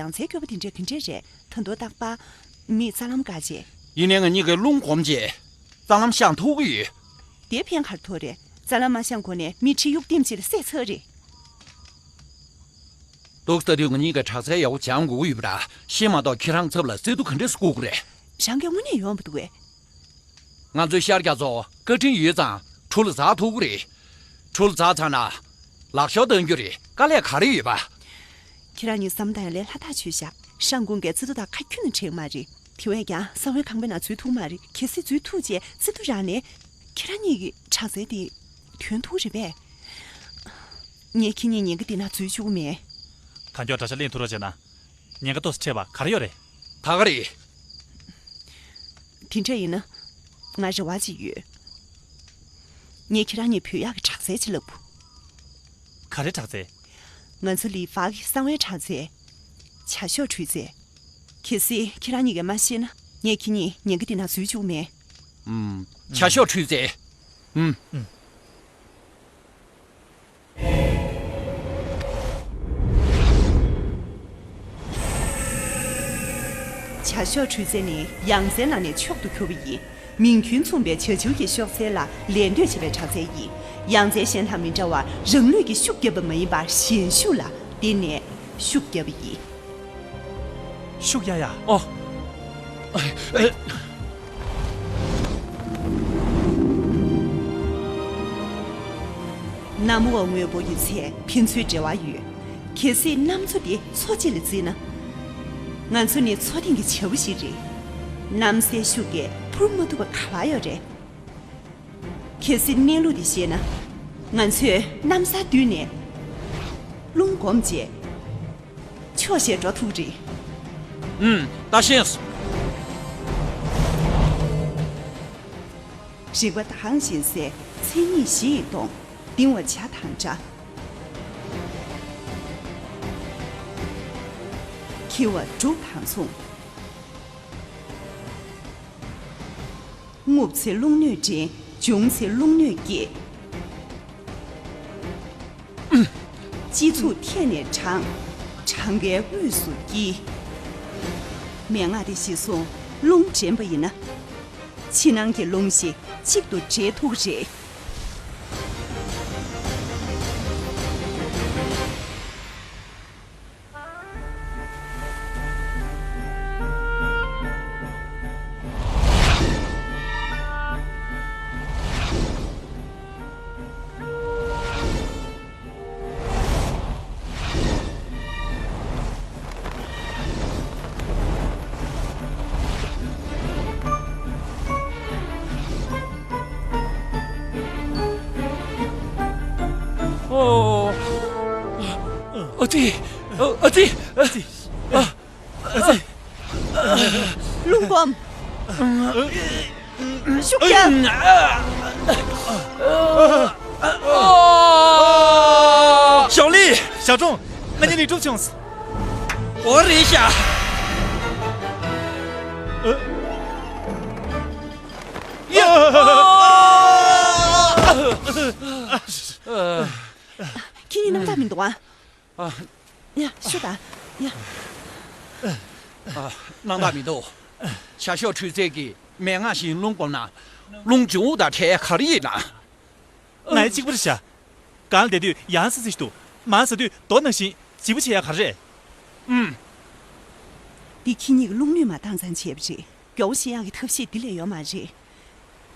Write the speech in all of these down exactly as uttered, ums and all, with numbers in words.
ཡང་རྩེའི་སྐྱོ་པོ་དེ་འདྲས་ག་འདྲས་རེད། ད་དུང་རྟག་པར་མིས་རྩ་ལམ་བཀག་བྱས། ཡིན་ནའི་ང་གཉིས་ཀས་རླུང་སྒོམ་བྱས་རྩ་ལམ་བཤང་ཐུབ་ཀྱི་ཡོད། དེ་ཕན་ག་རེ་ཐོགས་རེད། རྩ་ལམ་མ་བཤང་གོང་ནས་མི་ཁྲི་གཡུག་ལྡེམ་ཅིག་ལ་བསད་ཚར་རེད། འདུག་ཟེར་དུས་ང་གཉིས་ཀས་དྲག་རྩལ་ཡག་པོ་སྦྱང་དགོས་ཀྱི་ཡོད་པ་འདྲ། ཤེས་མ་གཏོགས་ཁྱེད་རང་ཚབ་ལ་བསད་རྡོ་ག་འདྲས་སེ་བརྐུ་དགོས་རེད། རང་གིས་དངོས་གནས་ཡོང་མི་འདུག་གས། ང་ཚོའི་ཤར་རྒྱག་ཚོ་བཀའ་དྲིན་ཡོད་ཙང་གྲུ་ལ་འཛེག་ཐུབ་ཀྱི་རེད། གྲུ་ལ་འཛེགས་ཚར་ན་ལག་ཤོག་བཏང་རྒྱུ་རེད། དཀའ་ལས་ག་རེ་ཡོད་པ། ཁྱེད་རང་གཉིས་བསམ་བློ་བཏང་ཡ་ལས་སླ་ཐག་ཆོད་ཤག། ཧྲང་ཀུང་གིས་རྩེ་རྡོ་དང་ཁ་ཁྱོན་ནས་འཕྲད་ཀྱི་མ་རེད། དེ་བས་ཀྱང་གསང་བའི་ཁང་པའི་ནང་འཛུལ་ཐུབ་མ་རེད། གལ་སྲིད་འཛུལ་ཐུབ་བྱས་རྩེ་རྡོ་རག་ནས་ཁྱེད་རང་གཉིས་ཀྱི་དྲག་རྩལ་དེ་ཐོན་ཐུབ་རེད་པས། ངས་ཁྱེད་གཉིས་ཉེན་ཁ་འདི་ནང་འཛུལ་བཅུག་མེད། ད་མགྱོགས་དགྲ་ཤ་ལེན་ཐུབ་རོགས་བྱས་ན། ཉེན་ཁ་ཏོག་ཙམ་འཕྲད་པ་ག་རེ་ཡོད་རེད། ད་ག་རེད། དེ་འདྲ་ཡིན་ན་ང་རེ་བ་ཅིག་ཡོད། ངས་ཁྱེད་རང་གཉིས་བུད་ཡག་གི་དྲག་རྩལ་ཅིག་བསླབ་དགོས། ག་རེ་དྲག་རྩལ། ང་ཚོ་ལི་ཧྥ་གི་གསང་བའི་དྲག་རྩལ། བྱ་ཤོག་འཁྲུད་རྩལ། གལ་སྲིད་ཁྱེད་རང་གཉིས་ཀས་མ་ཤེས་ན་ངས་ཁྱེད་གཉིས་ཉེན་ཁ་འདི་ནང་འཛུལ་བཅུག་མེད། ཨུམ། བྱ་ཤོག་འཁྲུད་རྩལ། ཨུམ། བྱ་ཤོག་འཁྲུད་རྩལ་ནི་ཡང་རྩེའི་ནང་ནས་མཆོག་ཏུ་གྱུར་པ་ཡིན། མིང་རྒྱུན་མཚུངས་པའི་བྱ་བྱིའུ་གི་ཤོག་རྩལ་ལ་ལད་ཟློས་བྱེད་པའི་དྲག་རྩལ་ཡིན། ཡང་རྩེ་གཞན་དང་མི་འདྲ་བར་རང་ལུས་ཀྱིས་ཤུགས་བརྒྱབ་པ་མ་ཡིན་པར་གཞན་ཤུགས་ལ་བརྟེན་ནས་ཤུགས་བརྒྱབ་པ་ཡིན། ཤུགས་ཡ་ཡ། ཨོ། ཨེ། གནམ་འོག་དངོས་པོ་ཡི་ཚད་ཕན་ཚུན་འབྲེལ་བ་ཡོད། གལ་སྲིད་གནམ་མཚོ་འདི་མཚོ་གཅིག་ལ་བརྩིས་ན། ང་ཚོ་ནི་མཚོ་ཐེངས་ཀྱི་བྱ་བ་ཞིག་རེད། གནམ་སའི་ཤུགས་ཀྱིས་འཕུར་མ་ཐུབ་པ་ག་པར་ཡོད་རེད། གལ་སྲིད་གནས་ལུགས་འདི་ཤེས་ན། ང་ཚོས་གནམ་སར་འདུས་ནས་རླུང་སྒོམ་བྱས། ཕྱོགས་ཞེ་འགྲོ་ཐུབ་རེད། ཨུམ། ད་ཤེས་སོང་། རིག་པ་དྭངས་ཤིང་གསལ། མཚན་ཉིད་གཞི་ཡི་སྟོང་། གདིང་བ་བྱ་དང་འདྲ། འཁྱིལ་བ་འབྲུག་དང་མཚུངས། རྔུབ་ཚེ་རླུང་ནུས་འདྲེན། འབྱུང་ཚེ་རླུང་ནུས་སྐྱེད། སྤྱི་གཙུག་ཐད་ནས་དྲངས། གྲངས་ཀའི་དབུས་སུ་དཀྱིལ། མན་ངག་འདི་གཞིར་བཟུང་རླུང་འདྲེན་པ་ཡིན་ན། ཕྱི་ནང་གི་རླུང་བཞི་གཅིག་ཏུ་འདྲེས་ཐུབ་ཀྱི་རེད། ཨོ། ཨ་ཙི། ཨ་ཙི། ཨ་ཙི། རླུང་སྒོམ། ཤུགས་རྒྱབ། ཞའོ་ལི། ཞའོ་ཀྲུང་། ང་གཉིས་ལེགས་གྲུབ་བྱུང་། འོ་རེད་ཤག། ཡ། ཁྱེད་གཉིས་སྣང་དག་མི་འདུག་ཨ། ཨ། ཡ། ཤོག་དང་། ཡ། ཨ། སྣང་དག་མི་འདུག། བྱ་ཤོག་འཁྲུད་རྩལ་གྱིས་མན་ངག་བཞིན་རླུང་བསྒོམས་ན། རླུང་འབྱུང་པོ་དང་བྲལ་ཡ་ག་རེ་ཡིན་ན། ང་ཡང་གཅིག་པ་རེད་ཤག། གང་ལ་བསྡད་དུས་ཡང་སི་སི་ཞིག་འདུག། མང་ཟེར་དུས་རྡོ་ནང་བཞིན་ལྗིད་པོ་བྱེད་ཡ་ག་རེ་རེད། ཨུམ། འདི་ཁྱེད་གཉིས་ཀྱི་རླུང་ནུས་མ་བཏང་ཙང་བྱས་པ་རེད། མགྱོགས་པོ་ཤེས་ཡག་གི་ཐབས་ཤེས་འདི་ལས་ཡོད་མ་རེད།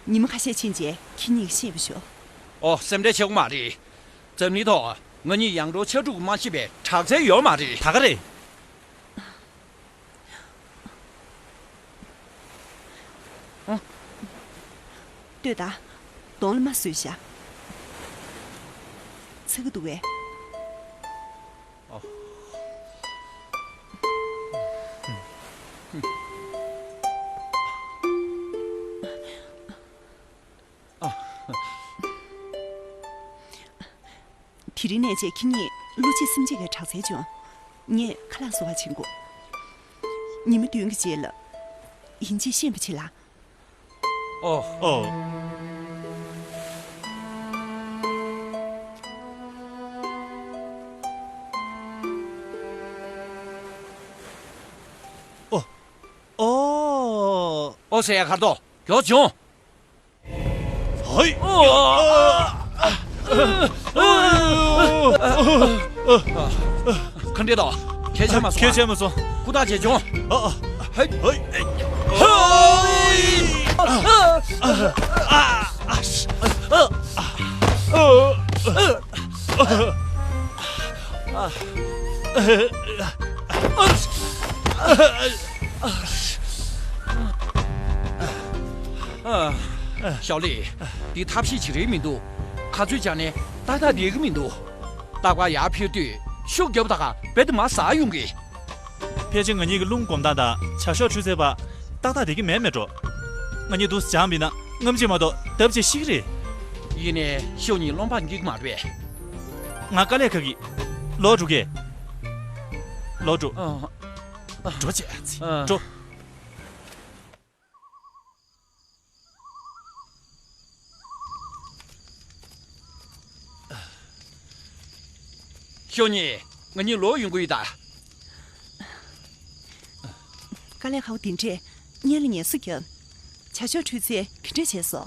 ཉི་མ་ཁ་ཤས་ཕྱིན་རྗེས་ཁྱེད་གཉིས་ཀྱིས་ཤེས་པ་ཤོག། ཨོ། སེམས་ཁྲལ་བྱེད་དགོས་མ་རེད། འཛམ་གླིང་ཐོག་ང་གཉིས་ཡང་སྤྲོ་ཆ་དྲུག་མ་ཤེས་པའི་དྲག་རྩལ་ཡོད་མ་རེད། ད་ག་རེད། ཨ། ལྟོས་དང་། གདོང་ལ་མ་བཟོས་ཤག། ཚ་གི་འདུག་གས། ཨ། ཨ། དེ་རིང་ནས་བྱས་ཁྱེད་གཉིས་བློ་གཅིག་སེམས་གཅིག་གི་དྲག་རྩལ་སྦྱོང་། ངས་ཁ་ལག་བཟོ་བར་ཕྱིན་དགོས། ཉི་མ་བདུན་གྱི་རྗེས་ལ། ཡིན་གཅིག་ཤེས་པ་བྱེད་ལ། ཨོ། ཨོ། ཨོ་ཟེར་ཡ་གར་དོ། མགྱོགས་བྱུང་། ཧོ། ག་འདྲ་དོ། ཁྱེད་ཆེ་མ་སོང་། ཁྱེད་ཆེ་མ་སོང་། ཧུར་ཐག་བྱེད་བྱུང་། ཨ་ཨ། ཧོ། ཧོ། ཞའོ་ལི། འདི་ཐབས་ཤེས་བྱེད་རིན་མི་འདུག་ག་ཚོད་བྱས་ནས་ཏག་ཏག་བསྡད་ཀྱི་མི་འདུག་རྟག་པར་ཡར་འཕུར་དུས་ཤུགས་རྒྱབ་དང་རྦད་དེ་མར་ཟག་ཡོང་གི། ཕལ་ཆེར་ང་གཉིས་ཀྱི་རླུང་སྒོམ་སྟངས་དང་བྱ་གཤོག་འཕྲུལ་ཚད་པ་ཏག་ཏག་བསྡད་ཀྱི་མེད་མེད་འགྲོ། ང་གཉིས་འདུག་སེ་སྦྱངས་པ་ཡིན་ན་སྔ་ཕྱི་མ་གཏོགས་སྟབས་ཅིག་ཤེས་ཀྱི་རེད། ཡིན་ནའི་ཤོ་གཉིས་རློན་པ་འགྱིག་མ་རེད་པས། ང་དཀའ་ལས་ཁག་གི། ལོག་འགྲོ་གི། ལོག་འགྲོ། ཨ། འགྲོ་བྱས། ཨ། འགྲོ། ཤོ་གཉིས། ང་གཉིས་ལོག་ཡོང་གི་ཡོད་ད། དཀའ་ལས་ཁག་པོ་འདི་འདྲས་སྔོན་ལ་ངལ་གསོ་རྒྱབ། བྱ་གཤོག་འཕྲུལ་ཚད་ག་འདྲས་བྱས་སོང་།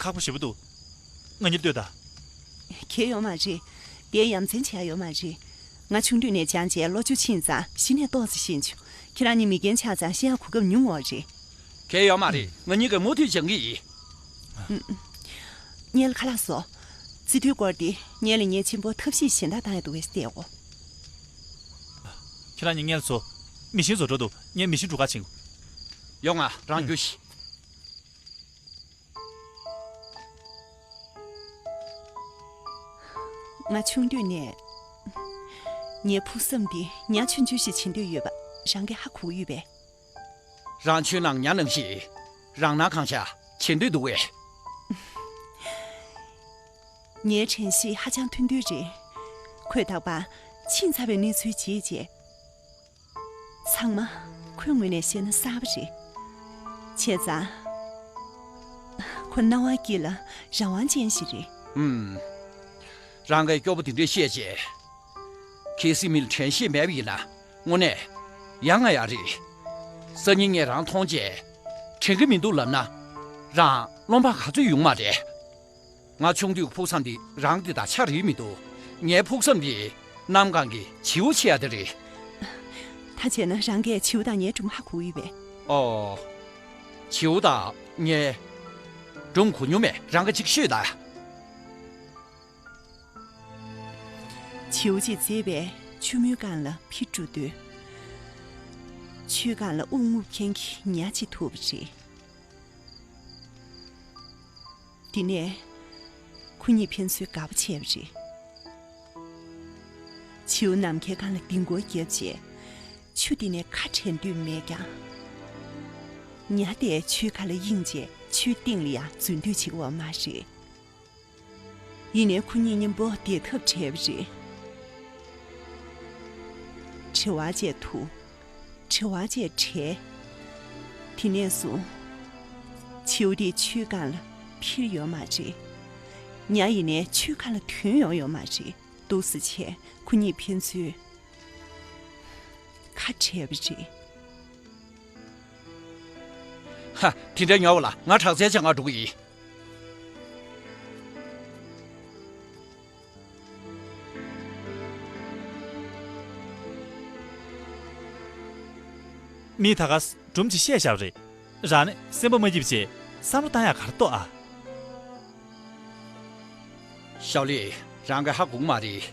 ཁག་པོ་ཞེ་པོ་འདུག་ང་གཉིས་ལྟོས་དང་། གལ་ཡོད་མ་རེད། དེ་ཡ་མཚན་ཆེ་ཡ་ཡོད་མ་རེད། ང་ཆུང་དུས་ནས་སྦྱངས་བྱས་བློ་སྦྱོང་ཕྱིན་ཙང་གཞི་ནས་ཏོག་ཙམ་ཤེས་བྱུང་། ཁྱེད་རང་གཉིས་མི་རྒན་ཆགས་ཙང་ཤེས་ཡ་གོ་སྐབས་ཉུང་བ་རེད། གལ་ཡོད་མ་རེད། ང་གཉིས་ཀྱིས་མུ་མཐུད་སྦྱང་གི་ཡིན། སྔོན་ལ་ཁ་ལག་བཟོ། རྩེད་འགྲོའི་སྐོར་དེ་སྔོན་ལ་ངས་ཆེན་པོ་ཐབས་ཤེས་གཞན་དག་བཏང་ཡ་འདུག་པས་བལྟས་འོ། ཁྱེད་རང་གཉིས་སྔོན་ལ་བཟོ། མི་ཤིན་བཟོ་འགྲོ་འདུག་ངས་མི་ཤིན་འགྲོ་ཁ་ཕྱིན། ཡོང་ང་རང་རྒྱུགས་ཤིག་ང་ཆུང་དུས་ནས་ངའི་ཕུགས་བསམ་འདི་ཉ་ཆུང་ཆུང་ཞིག་བྱེད་འདོད་ཡོད་པ་རང་གིས་ཧ་གོ་གི་ཡོད་པས། རང་ཆུང་ནང་ཉ་ནང་བཞིན་རང་སྣང་གང་ཤར་བྱེད་འདོད་འདུག་པས། ངའི་དྲན་ཤེས་ཧ་ཅང་ཐུང་ཐུང་རེད། ཁོས་རྟག་པར་ཕྱིན་ཚར་བའི་གནས་ཚུལ་བརྗེད་རྗེས། ཚང་མ་ཁོའི་ངོས་ནས་བཤད་ན་གསར་པ་རེད། བྱས་ཙང་། ཁོ་སྣང་བ་སྐྱིད་ལ་རང་དབང་ཅན་ཞིག་རེད། ཨུམ། རང་གིས་སྐྱོ་པོ་དེ་འདྲས་བཤད་རྗེས། གལ་སྲིད་མི་ལ་དྲན་ཤེས་མེད་པ་ཡིན་ན་དངོས་གནས་ཡ་ང་ཡ་རེད། སང་ཉིན་ངས་རང་མཐོང་རྗེས་དྲན་གྱི་མི་འདུག་ལབ་ན། རང་རློམ་པ་ག་ཚོད་ཡོང་མ་རེད། ང་ཆུང་དུས་ཕུགས་བསམ་འདི་རང་འདི་དང་ཆ་རེད་མི་འདུག་ངའི་ཕུགས་བསམ་འདི་གནམ་གང་གི་བྱིའུ་ཆེ་ཡ་དེ་རེད། ད་བྱས་ན་རང་གིས་བྱིའུ་དང་ངའི་སྒྲུང་ཧ་གོ་ཡོད་པས། ཨོ། བྱིའུ་དང་ངའི་སྒྲུང་གོ་མྱོང་མེད། རང་གིས་ཅིག་ཤོད་དང་། བྱིའུ་གཅིག་མཛེས་པའི་ཆུ་མོའི་སྒང་ལ་འཕུར་འགྲོ་དུས། ཆུའི་སྒང་ལ་དབུགས་རྔུབ་མཁན་གྱི་ཉ་གཅིག་ཐུག་པ་རེད། དེ་ནས་ཁོ་གཉིས་ཕན་ཚུན་དགའ་པོ་བྱས་པ་རེད། བྱིའུ་ནམ་མཁའི་སྒང་ལ་ལྡིང་སྐོར་བརྒྱབ་རྗེས་ཆུ་དེ་ནས་ཁ་བྲལ་འདོད་མེད་ཀྱང་། ཉ་དེས་ཆུའི་ཁ་ལ་གཡེང་རྗེས་ཆུའི་སྟེང་ལ་ཡང་འཛུལ་འདོད་བྱེད་ཀྱི་ཡོད་མ་རེད། ཡིན་ནའི་ཁོ་གཉིས་མཉམ་པོ་བསྡད་ཐབས་བྲལ་བ་རེད། བྲེལ་བ་བཅས་ཐུག་བྲེལ་བ་བཅས་བྲལ། དེ་ནས་བཟུང་། བྱིའུ་དེ་ཆུའི་སྒང་ལ་འཕུར་ཡོད་མ་རེད། ཉ་ཡིན་ནའི་ཆུའི་ཁ་ལ་ཐོན་ཡོང་ཡོད་མ་རེད། འདུག་སེ་བྱས་ཁོ་གཉིས་ཕན་ཚུན་ཁ་བྲལ་བ་རེད། ཧ། དེ་འདྲ་ཉོ་བ་ལ་ང་དྲག་རྩལ་སྦྱང་ག་འགྲོ་གི་ཡིན། མི་ད་ག་སྒྲུང་ཅིག་བཤད་བཞག་པ་རེད། རང་ནི་སེམས་པ་མ་སྐྱིད་པ་བྱས་བསམ་བློ་བཏང་ཡག་ག་རེ་གཏོགས་ཨ། ཞའོ་ལི། རང་གིས་ཧ་གོ་གི་མ་རེད།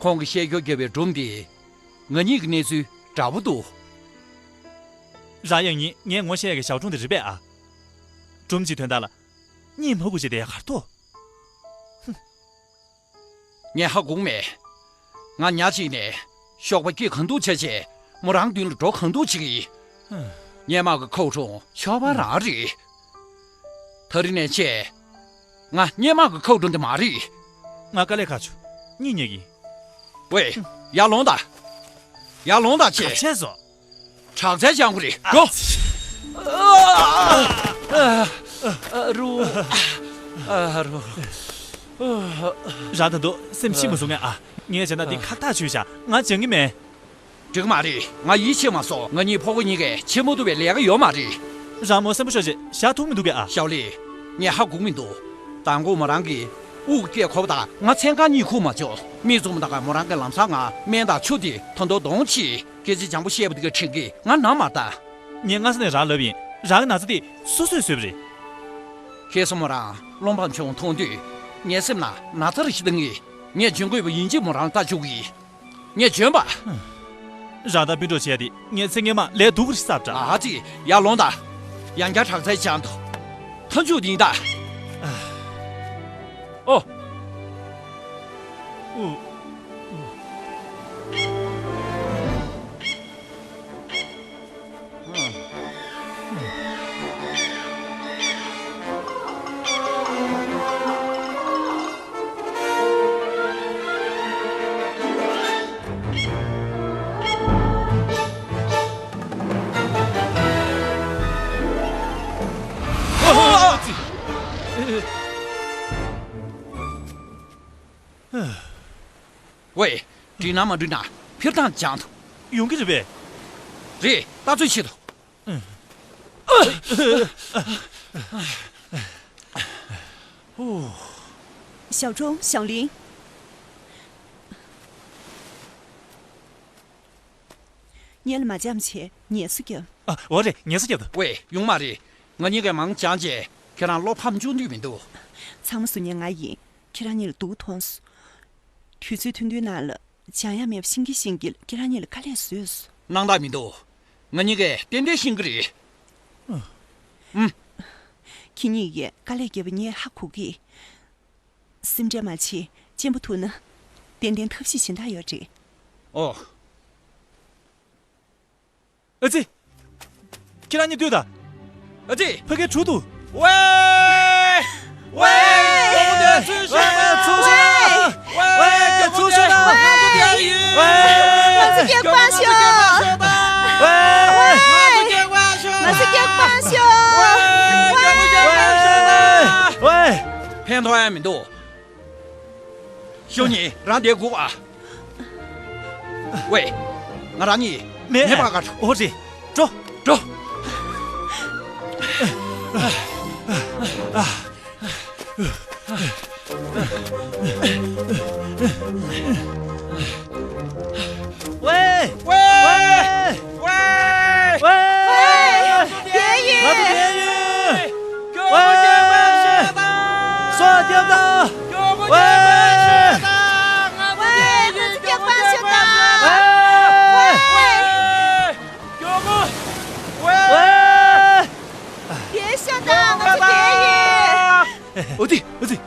ཁོང་གིས་བཤད་རྒྱུ་བརྒྱབ་པའི་སྒྲུང་འདི་ང་གཉིས་ཀྱི་གནས་ཚུལ་འདྲ་པོ་འདུག་རང་ཡང་ཉིན་ངས་ངོ་ཤེས་ཡག་གི་ཞའོ་སྒྲུང་འདི་རེད་པས་ཨ། སྒྲུང་གཅིག་དོན་དག་ལ་གཉིད་མ་ཁུག་བྱས་བསྡད་ཡག་ག་རེ་གཏོགས། ངས་ཧ་གོ་མེད། ང་ཉ་གཅིག་ནས་གཤོག་པ་སྐྱེ་གང་འདུག་བྱས་བྱས་མོ་རང་མདུན་ལ་འགྲོ་གང་འདུག་བྱེད་ཀྱི་ཡིན། སྔོན་མ་གི་ཁའུ་ཁྲུང་ཆོག་པ་རང་རེད། ད་རིང་ནས་བྱས། ང་སྔོན་མ་གི་ཁའུ་ཁྲུང་དེ་མ་རེད། ང་དཀའ་ལས་ཁག་བྱུང་གཉིད་ཉལ་གྱི་ཡིན། ཝེ། ཡར་ལོངས་དང་། ཡར་ལོངས་དང་བྱས། ག་བྱས་སོང་། དྲག་རྩལ་སྦྱང་དགོས་རེད། འགྲོ། ཨ་རོ། ཨ་རོ། རང་ད་དུང་སེམས་ཤི་མ་སོང་ངས་ཨ། ངས་བྱས་ན་འདི་ཁག་ཐག་ཆོད་ཤག་ང་སྦྱང་གི་མེད། འགྲིག་མ་རེད། ང་ཡིད་ཆེས་མ་སོང་། ང་གཉིས་ཕོ་རྒོད་གཉིས་ཀས་བྱེད་མ་ཐུབ་པའི་ལས་ཀ་ཡོད་མ་རེད། རང་མོ་སེམས་པ་ཤོར་རྗེས་བཞག་ཐུབ་མི་འདུག་གས་ཨ། ཞའོ་ལི། ངས་ཧ་གོ་མི་འདུག་མདང་དགོང་མོ་རང་གིས་དབུགས་སྐད་གོ་བ་དང་ང་མཚན་གང་གཉིད་ཁུག་མ་བྱུང་། མིག་བཙུམ་དང་མོ་རང་གིས་ལམ་སང་ང་སྨན་དང་ཆུ་དེ་ད་དུང་གདོང་ཕྱིས་སྐད་ཆ་འཇམ་པོ་བཤད་པ་དེ་ག་དྲན་གི་ང་ནམ་མ་ལྟ། ངས་སྔ་ས་ནས་རང་ལབ་ཡིན། རང་གི་ན་ཚ་དེ་སོ་སོས་བཟོས་པ་རེད། ཁེ་སོ་མོ་རང་བློ་ཕམ་བྱུང་མཐོང་དུས་ངའི་སེམས་ན་ན་ཚ་རེ་ཞིག་ལྡང་གི་ངས་འཇོན་དགོས་པ་ཡིན་གཅིག་མོ་རང་ལ་ལྟ་བཅུག་གི་ངས་འཇོན་པ། རང་དང་སྤུན་གྲོགས་བྱས་ཏེ་ངས་ཚེ་སྔོན་མ་ལས་སྡུག་རེ་བསགས་འདྲ། ཨ་ཙི་ཡར་ལོངས་དང་། ཡང་བསྐྱར་དྲག་རྩལ་སྦྱང་དང་། མཐའ་མཇུག་ཡིན་ད། ཨོ། ཨུ། ཝེ། འགྲིག་ན་མ་འགྲིག་ན་ཕིར་ཐང་སྦྱང་དང་། ཡོང་གི་རེད་པས། རེད། ལྟ་ཚོད་བྱེད་དང་། ཞའོ་ཀྲུང་། ཞའོ་ལིན། ངལ་མ་འཇམ་བྱས་ངལ་གསོ་རྒྱབ། ཨ། འོ་རེད། ངལ་གསོ་རྒྱབ་དང་། ཝེ། ཡོང་མ་རེད། ང་གཉིས་ཀས་མང་སྦྱངས་བྱས་ཁྱེད་རང་བློ་ཕམ་བཅུག་འདོད་མི་འདུག་ཚང་མ་བཟོ་མཁན་ང་ཡིན། ཁྱེད་རང་གཉིས་ལ་སྡུག་མཐོང་སོང་། དུས་ཚོད་ཐུང་ཐུང་ནང་ལ་སྦྱང་ཡ་མེད་པ་ཤེས་ཀྱི་ཤེས་ཀྱི་ཁྱེད་རང་གཉིས་ལ་དཀའ་ལས་བཟོས་སོང་། སྣང་དག་མི་འདུག་ང་གཉིས་ཀས་ཏན་ཏན་ཤེས་ཀྱི་རེད། ཨུམ། ཁྱེད་གཉིས་ཀས་དཀའ་ལས་བརྒྱབ་པ་ངས་ཧ་གོ་གི། སེམས་ཁྲལ་མ་བྱེད། གཅེན་པོ་ཐུག་ན། ཏན་ཏན་ཐབས་ཤེས་གཞན་དག་ཡོད་རེད། ཨོ། ཨ་ཙི། ཁྱེད་རང་གཉིས་ལྟོས་དང་། ཨ་ཙི། ཕ་གིའི་གྲུ་འདུག་ཝེ། ཝེ། ཝེ། ཚུར་ཤོག་ཝེ། ཚུར་ཤོག་ཝེ། ཚུར་ཤོག་ང་ཚོ་བསྡད་ཡོད། ཝེ། ང་ཚོ་སྐྱོབ་པར་ཤོག་ཝེ། ང་ཚོ་སྐྱོབ་པར་ཤོག་ཝེ། ཕན་ཐོགས་ཡ་མི་འདུག་ཤོ་ཉི། རང་བསྡད་དགོས་ཨ། ཝེ། ང་རང་གཉིས་མེད་མེད་པ་ག་འགྲོ། འོ་རེད། འགྲོ། འགྲོ། ཝེ། ཝེ། ཝེ། ཝེ། ཝེ། ང་ཚོ་བསྡད་ཡོད། ང་ཚོ་བསྡད་ཡོད། ཝེ། སོ་རྒྱབ་དང་། ཝེ། ཝེ། ང་ཚོ་སྐྱོབ་པར་ཤོག་དང་། ཝེ། ཝེ། བསྡད་ཤོག་དང་། ང་ཚོ་བསྡད་ཡོད། ཨོ་ཙི། ཨོ་ཙི།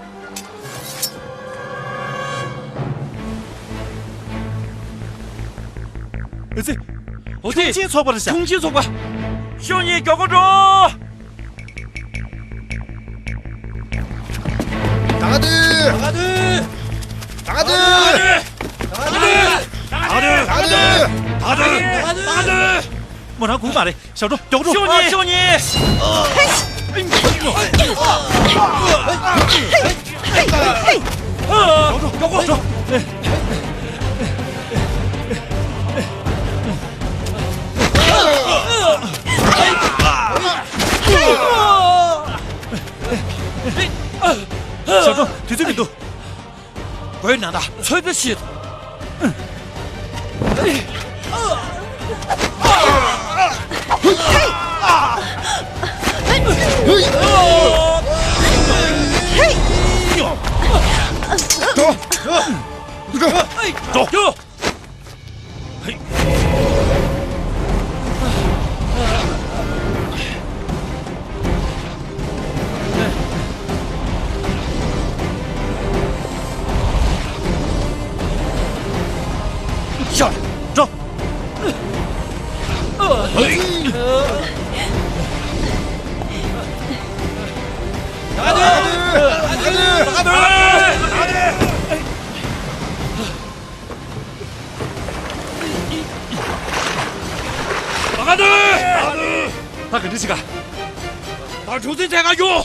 ཨོ་ཙི། ཨོ་ཙི། ཁྱུང་ཆེན་ཚོགས་པ་རེད་ཤག་ཁྱུང་ཆེན་ཚོགས་པ། ཤོ་ཉི། མགྱོགས་པོ་འགྲོ། ད་ག་དུས། ད་ག་དུས། ད་ག་དུས། མོ་རང་སྒུག་མ་རེད། ཞབས་བྲོ་མགྱོགས་འགྲོ། ཤོ་ཉི། ཤོ་ཉི། མགྱོགས་འགྲོ། མགྱོགས་འགྲོ། ཞབས་བྲོ་དུས་ཚོད་མི་འདུག་སྒོའི་ནང་ན་ཚོད་ལྟ་བྱེད། འགྲོ། འགྲོ། འགྲོ། ཤར་འགྲོ། ད་ག་འདྲ་ཞིག་ག་ད་གྲུ་གཟིངས་ཐད་ཀར་རྒྱུགས།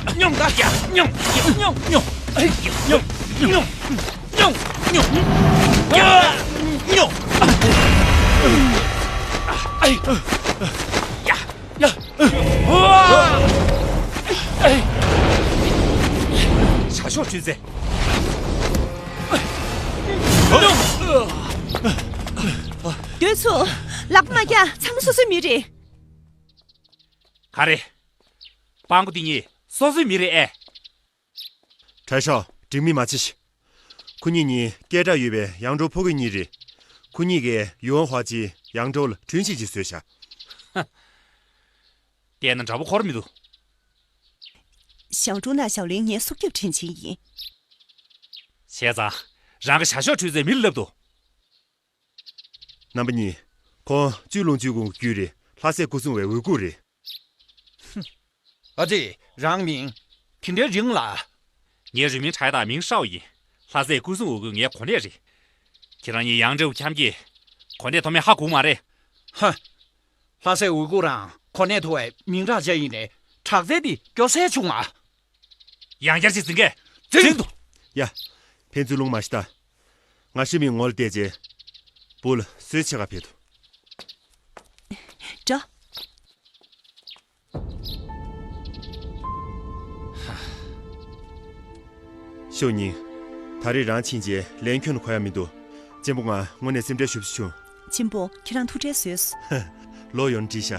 སྙོམས། ད་ཡ། སྙོམས། སྙོམས། སྙོམས། སྙོམས། སྙོམས། སྙོམས། སྙོམས། སྙོམས། ཡ། སྙོམས། ཡ། ཡ། ཡ། བྱ་ཤོག་འཁྲུད་ཚེ། སྡོད་ཚུ། ལག་པ་མ་རྒྱག་ཚང་མ་སོ་སོའི་མི་རེད། ག་རེ། སྤྲང་པོ་འདི་གཉིས་སོ་སོའི་མི་རེད་ཨེ། གྲྭ་ཤོག་འགྲིག་མིན་མ་བྱེད་ཤིག་ཁོ་གཉིས་གཉིས་སྐད་གྲགས་ཡོད་པའི་ཡང་ཀྲོའུ་ཕོ་རྒོད་གཉིས་རེད། ཁོ་གཉིས་ཀས་ཡུའུ་ཧན་ཧྭ་ཅི་ཡང་ཀྲོའུ་ལ་དྲིན་ཆེ་ཅིག་བཟོས་ཤག་བལྟས་ན་འདྲ་པོ་འཁོར་མི་འདུག་ཞའོ་ཀྲུང་དང་ཞའོ་ལིང་ངའི་སྲོག་སྐྱོབ་དྲིན་ཆེན་ཡིན། བྱས་ཙང་རང་གི་བྱ་ཤོག་འཁྲུད་ཚེ་མི་ལ་ལབ་འདུག་རྣམ་པ་གཉིས། ཁོང་ཅུས་ལུང་ཅུས་ཀུང་གི་རྒྱུད་རེད། ལྷ་སྲས་སྐུ་སྲུང་བའི་འོས་སྐུ་རེད། ཨ་ཙི། རང་མིང་། དེ་འདྲའི་རིང་ལ། ངའི་རུས་མིང་ཁྲའེ་དང་མིང་ཧྲའོ་ཡིན། ལྷ་སྲས་སྐུ་སྲུང་འོས་སྐུ་ངའི་གོ་གནས་རེད། ཁྱེད་རང་གཉིས་ཡང་ཀྲོའུ་འཁྱམ་གྱིས། གོ་གནས་མཐོ་དམན་ཧ་གོ་མ་རེད། ཧ། ལྷ་སྲས་འོས་སྐུ་རང་གོ་གནས་མཐོ་བའི་མིང་གྲགས་ཅན་ཡིན་ནའི་དྲག་རྩལ་འདི་སྐྱོ་སེ་བྱུང་ང་། ཡང་བསྐྱར་ཅིག་འཛིང་གས། འཛིང་དུ། ཡ། ཕན་ཚུན་ལུང་མ་ཤི་ད། ང་ཧྲི་མིང་ངོ་ལ་བལྟས་རྗེས། བུ་ལ་གསོལ་ཆེ་ག་ཕེབས་དུ། འགྲོ། ཤོ་ཉིང་། ད་རེས་རང་ཕྱིན་རྗེས་ལན་ཁྱོན་ནས་གོ་ཡ་མི་འདུག་གཅེན་པོ་ང་དངོས་གནས་སེམས་ཁྲལ་ཞེ་པོ་ཅིག་བྱུང་། གཅེན་པོ་ཁྱེད་རང་ཐུགས་ཁྲལ་བཟོས། ལོ་ཡོང་འདྲི་ཤ།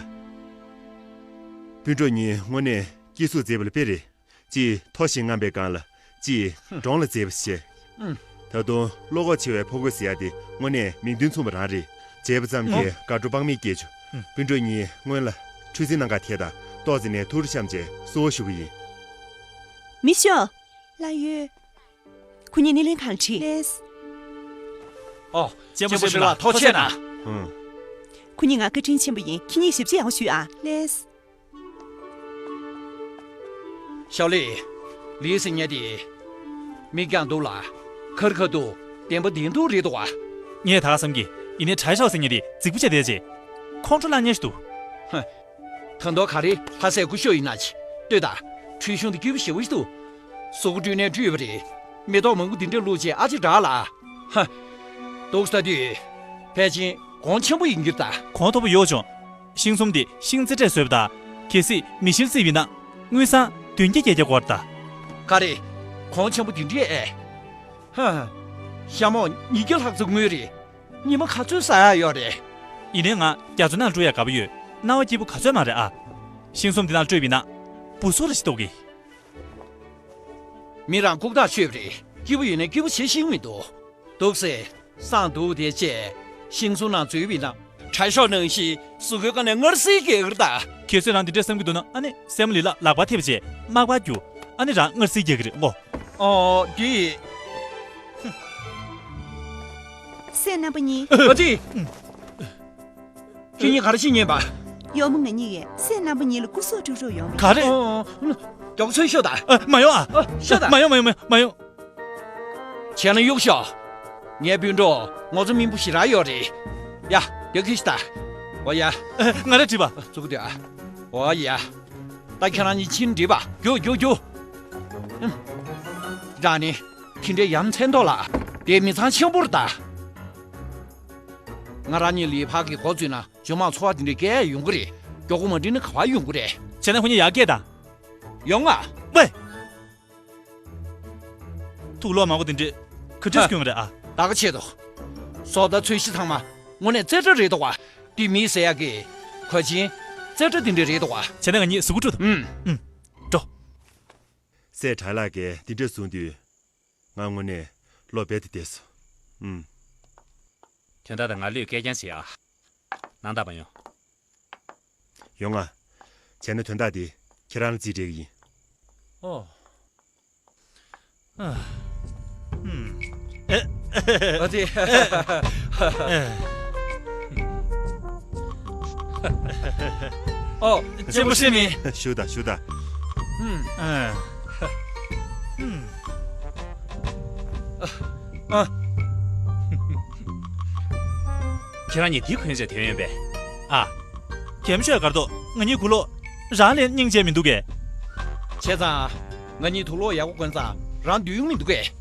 སྤུན་གྲོགས་གཉིས་དངོས་གནས་སྐྱེ་གཟུགས་མཛེས་པ་ལ་དཔེ་རེད། གཅིག་མཐོ་ཞིང་རྔམ་པའི་སྒང་ལ་གཅིག་གྲོང་ལ་མཛེས་པ་བྱས། ད་དུང་བློ་ཁོག་ཆེ་བའི་ཕོ་རྒོད་ཟེར་ཡ་དེ་དངོས་གནས་མིང་དོན་མཚུངས་པ་རང་རེད། མཇལ་བ་ཙམ་གྱིས་དགའ་སྤྲོ་དཔག་མེད་སྐྱེས་བྱུང་། སྤུན་གྲོགས་གཉིས་སྔོན་ལ་ཁྲུས་གཟིམ་ནང་ག་ཐད་དང་ཏོག་ཙེ་ནས་ཐུགས་རུ་བཤམས་རྗེས་གསོལ་བ་ཞུ་གི་ཡིན། མི་ཤོ། ལགས་ཡོད། ཁོ་གཉིས་སྣེ་ལེན་ཁང་ཁྲིད། ལགས། ཨོ། གཅེན་པོ་ཞེ་པོ་ལགས་ཐུགས་རྗེ་གནང་། ཁོ་གཉིས་ང་བཀའ་དྲིན་ཆེན་པོ་ཡིན། ཁྱེད་གཉིས་ཞབས་ཕྱི་ཡག་པོ་ཞུས་ཨ། ལགས། ཞའོ་ལི། ལི་ཟེར་མཁན་དེ། མིག་རྒྱང་འདུག་ལ། ཁར་ཁ་འདུག་བདེན་པ་བདེན་འདུག་རེད་འདུག་བ། ངས་ད་བསམ་གི། ཡིན་ནའི་གྲྭ་ཤོག་ཟེར་མཁན་དེ་རྫིག་པོ་བྱས་བསྡད་རྗེས། ཁོང་ཁྲོ་ལངས་མཁན་ཞིག་འདུག་ཧ། ད་དུང་ག་རེ་ལྷ་སའི་སྐུ་ཞབས་ཡིན་ན་ཅི། ལྟོས་དང་། ཁྲུས་གཞོང་དེ་སྐྱིད་པོ་ཞེ་པོ་ཞིག་འདུག་སོ་ཁོ་སྤྲུལ་ནས་སྤྲུལ་བ་རེད། མེ་ཏོག་མང་པོ་འདི་འདྲ་བླུགས་རྗེས་ཨ་ཅེ་དྲག་ལ། ཧ། འདུག་ས་དུས། ཕལ་ཆེར་གོང་ཆེན་པོ་ཡིན་རྒྱུ་ད། གོང་མཐོ་པོ་ཡོད་ཅོང་། ཤིང་ཟོམ་དེ་ཤིང་རྩེ་གྲས་བཟོས་པ་དང་། གལ་སྲིད་མི་ཤིལ་རྩིས་པ་ཡིན་ན། དངུལ་སྲང་བདུན་བརྒྱ་བརྒྱད་བརྒྱ་འགོར་ད། ག་རེ། གོང་ཆེན་པོ་དེ་འདྲས་ཨེ། ཧ། ཤ་མོག་ཉིས་བརྒྱ་ལྷག་ཙམ་དངུལ་རེད། ཉི་མ་ག་ཚོད་ཟ་ཡག་ཡོད་རེད། ཡིན་ནའི་ང་རྒྱ་མཚོ་ནང་འགྲོ་ཡག་དགའ་པོ་ཡོད། སྣང་བ་སྐྱིད་པོ་ག་ཚོད་མ་རེད་ཨ། ཤིང་ཟོམ་འདི་ནང་སྤྲོད་པ་ཡིན་ན། བུ་སུ་ར་ཞིག་ལྟོགས་གི། མི་རང་ལྐུགས་རྟགས་ཤོད་པ་རེད། སྐྱིད་པོ་ཡོད་ནའི་སྐྱིད་པོ་བྱེད་ཤེས་མི་འདུག་འདུག་སེ། སང་འདུག་དེ་བཅས། ཤིང་ཟོམ་ནང་འཛུལ་བ་ཡིན་ན། གྲྭ་ཤོག་ནང་བཞིན་གཟུགས་པོའི་སྒང་ནས་མངར་ཟིལ་རྒྱག་གི་རེད་ད། ཁྱེད་ཚོས་རང་འདི་འདྲས་བསམ་གྱི་འདུག་ན་ཨ་ནི་སྲས་མོ་ལི་ལ་ལག་པ་ཐེབས་རྗེས་མག་པ་རྒྱུག་ཨ་ནི་རང་མངར་ཟིལ་རྒྱག་གི་རེད་ངོ་། ཨོ། དེ། སྲས་རྣམ་པ་གཉིས། ཨ་ཙི། ཁྱེད་གཉིས་ག་རེ་བྱེད་ཉན་པ། གཡོག་མོ་ང་གཉིས་ཀྱིས་སྲས་རྣམ་པ་གཉིས་ལ་སྐུ་སྲོག་སྤྲོད་རོགས་ཡོང་བས། ག་རེ། ཨོ། མགྱོགས་ཚུལ་ཤོག་དང་། ཨ། མ་ཡོང་། ཨ། ཤོག་དང་། མ་ཡོང་། མ་ཡོང་། མ་ཡོང་། ཁྱེད་རང་གཡུག་ཤོག་ངའི་སྤུན་གྲོགས་ངོ་ཚ་སྨིན་པོ་ཞེ་དྲག་ཡོད་རེད། ཡ། དེ་ཁྱེར་ཤོག་དང་། འོ་ཡ། ཨ། ང་ར་འགྲིག་པ། ཙུག་དེ་ཨ། འོ་ཡ། ད་ཁྱེད་རང་གཉིས་ཕྱིན་འགྲིག་པ། རྒྱུགས་རྒྱུགས་རྒྱུགས། ཨུམ། རང་ནི། དེ་འདྲའི་ཡ་མཚན་མདོག་ལ། དེ་མི་ཚང་ཆེན་པོར་ལྟ། ང་རང་གཉིས་ལི་ཕག་གི་འགོ་བཙུགས་ན་ཇོ་མང་ཚོ་བ་དེ་འདྲའི་སྐད་ཡོང་གི་རེད། མགྱོགས་པོ་མ་འགྲིག་ན་ག་པར་ཡོང་གི་རེད། བྱས་ན་ཁོ་གཉིས་ཡར་སྐད་དང་། ཡོང་ང་། ཝེ། དུག་ལོག་མང་པོ་དེ་འདྲས་ག་འདྲས་ཧ། སྐྱོན་རེད་ཨ། ད་ག་ཆེད་དོ། བཟོ་ལྟ་ཚོས་གཞི་ཚང་མ་དངོས་གནས་རྩེ་གྲ་རེད་དོ་བ། དེ་མི་ཟེར་ཡག་གི་གོས་ཆེན་རྩེ་གྲ་དེ་འདྲས་རེད་དོ་བ། བྱས་ན་ང་གཉིས་གཟུགས་པོ་བཀྲུ་དང་། ཨུམ། ཨུམ། འགྲོ། སྲས་གྲྭ་ལགས་ཀྱིས་འདི་འདྲས་གསུངས་དུས། ང་དངོས་གནས་བློ་རྦད་དེ་བདེ་སོང་། ཨུམ། དོན་དག་དང་ང་ལུས་སྐད་རྐྱང་བྱེད་ཨ། སྣང་དག་མ་ཡོང་། ཡོང་ང་། བྱས་ན་དོན་དག་དེ་ཁྱེད་རང་ལ་རྩིས་སྤྲད་ཀྱི་ཡིན། ཨོ། ཨ། ཨུམ། ཨེ། ཨ་ཙི། ཨེ། ཨོ། གཅེན་པོ་ཧྲི་མི། བཞུགས་དང་བཞུགས་དང་། ཨུམ། ཨ། ཨུམ། ཨ། ཁྱེད་རང་གཉིས་འདི་གོན་བྱས་ཐོན་ཡོད་པས། ཨ། གད་མོ་ཤོར་གར་འདུག་ང་གཉིས་གུ་ལོག་རང་ལས་སྙིང་རྗེ་མི་འདུག་གས། བྱས་ཙང་། ང་གཉིས་དུག་ལོག་ཡག་པོ་གོན་ཙང་རང་འདུག་ཡོང་མི་འདུག་གས།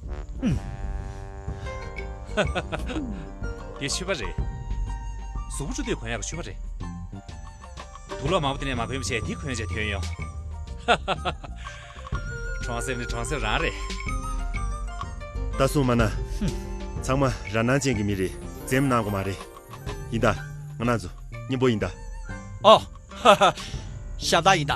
ཨུམ། འདི་ཕྱུ་པ་རེད། གཟུགས་པོ་བཀྲུ་དུས་གོན་ཡག་གི་ཕྱུ་པ་རེད། དུག་ལོག་མང་པོ་དེ་ནས་མ་གོན་པ་བྱས་འདི་གོན་བྱས་ཐོན་ཡོང་། གྲོང་གསེབ་ནི་གྲོང་གསེབ་རང་རེད། ད་གསུངས་མ་ན། ཚང་མ་རང་སྣང་ཅན་གྱི་མི་རེད། འཛེམ་གནང་དགོས་མ་རེད། ཡིན་ད། ང་རང་ཚོ་མཉམ་པོ་ཡིན་ད། ཨོ། ཧ་ཧ། ཤ་སྟག་ཡིན་ད།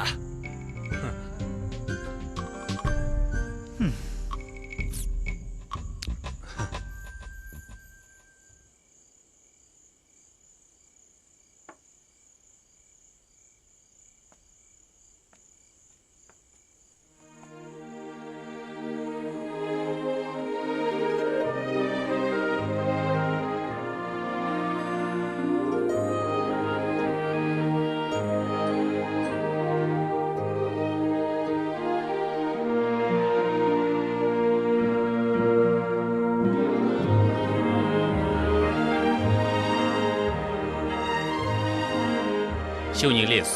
ཤོག་གཉིས་སླེབས།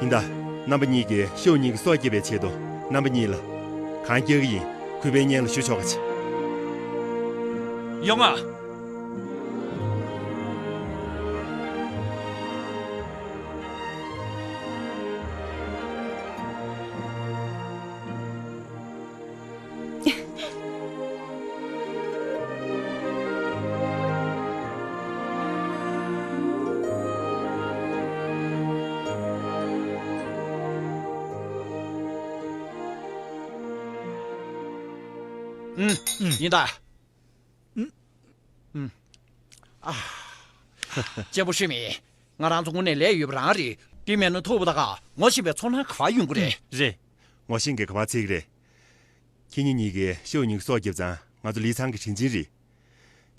ཡིན་ད། རྣམ་པ་གཉིས་ཀྱིས་ཤོག་གཉིས་ཀྱི་སྲོག་སྐྱོབ་པའི་ཆེད་དུ་རྣམ་པ་གཉིས་ལ་གང་རྒྱག་གི་ཡིན། གུས་པའི་སྙན་ལ་ཞུ་ཆོག་ག་ཅི། ཡོང་ང་། ཨུམ། ཨུམ། ཡིན་ད། ཨུམ། ཨུམ། ཨ། གཅེན་པོ་ཧྲི་མི། ང་རང་ཚོ་དངོས་གནས་ལས་ཡོད་པ་རང་རེད། དེ་མེད་ན་ཐོག་བུ་ད་ག་ངོ་ཤེས་པའི་ཚོར་སྣང་ག་པར་ཡོང་གི་རེད། ཨུམ། རེད། ངོ་ཤེས་མཁན་ག་པར་འཚོལ་གི་རེད། ཁྱེད་གཉིས་གཉིས་ཀྱིས་ཤོག་གཉིས་ཀྱི་སྲོག་བསྐྱབས་ཙང་ང་ཚོ་ལི་ཚང་གི་དྲིན་ཅན་རེད།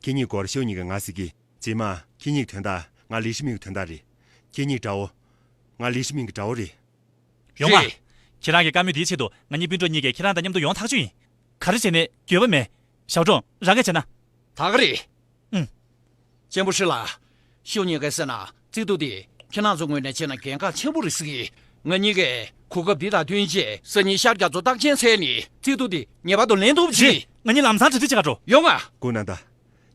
ཁྱེད་གཉིས་སྐོར་ཤོག་གཉིས་ཀྱིས་ང་ཟེར་གི། རྗེས་མ་ཁྱེད་གཉིས་ཀྱི་དོན་དག་ང་ལི་ཧྲི་མིང་གི་དོན་དག་རེད། ཁྱེད་གཉིས་དགྲ་བོ། ང་ལི་ཧྲི་མིང་གི་དགྲ་བོ་རེད། ཡོང་ང་། རེད། ཁྱེད་རང་གི་བཀའ་མོལ་དེའི་ཆེད་དུ་ང་གཉིས་སྤུན་གྲོགས་གཉིས་ཀྱིས་ཁྱེད་རང་དང་མཉམ་དུ་ཡོང་ཐག་ཆོད་ཡིན། ག་རེ་བྱས་ནས་འགྱོད་པ་མེད། ཞའོ་ཀྲུང་། རང་གིས་བྱས་ན། ད་ག་རེད། ཨུམ། གཅེན་པོ་ཧྲི་ལགས། ཤོག་གཉིས་ཀ་ཟེར་ན་རྩིས་ཐོ་དེ་ཁྱེད་རང་ཚོ་ངོས་ནས་བྱས་ན་གལ་འགངས་ཆེན་པོ་རེད་ཟེར་གི། ང་གཉིས་ཀས་གོ་སྐབས་འདི་དང་བསྟུན་བྱས་སང་ཉིན་ཤར་རྒྱག་ཚོ་རྟགས་ཅན་འཚོལ་ནས་རྩིས་ཐོ་དེ་ངེས་པར་དུ་ལེན་ཐུབ་ཅིག་རེད། ང་གཉིས་ལམ་སང་གྲ་སྒྲིག་བྱེད་ག་འགྲོ། ཡོང་ང་། སྐུ་ན་ད།